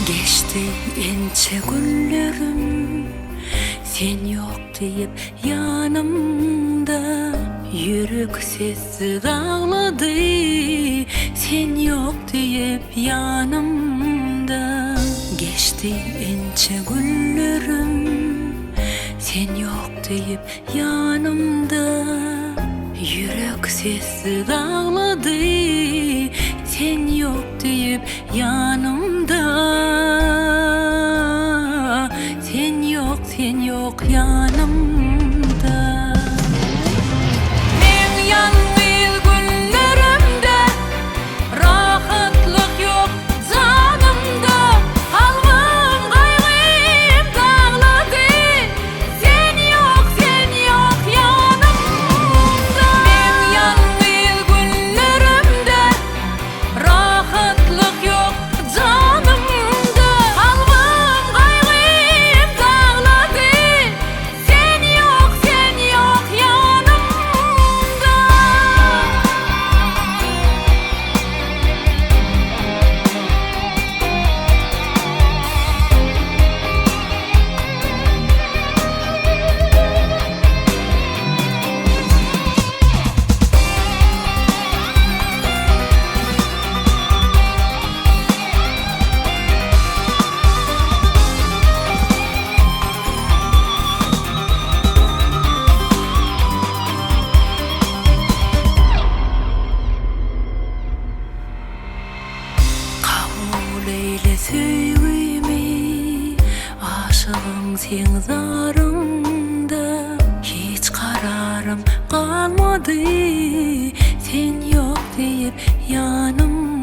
Geçdi ençe günlerim, sen ýok diýip ýanymda. Ýürek sessiz aglady, sen ýok diýip ýanymda. Geçdi ençe günlerim, sen ýok diýip ýanymda. Ýürek sessiz aglady, sen ýok diýip ýanymda. Sen ýok, sen ýok ýanymda. Meň ýalňyz günlerimde rahatlyk ýok janymda. Kalbym gaýgym daglady, sen ýok, sen ýok ýanymda. Meň ýalňyz günlerimde Rahatlyk ýok janymda. Kalbym gaýgym daglady. Sen ýok, sen ýok ýanymda. Kabul eýle söýgimi, aşygyň seň zaryňda. Hiç kararym galmady, sen ýok diýip ýanymda.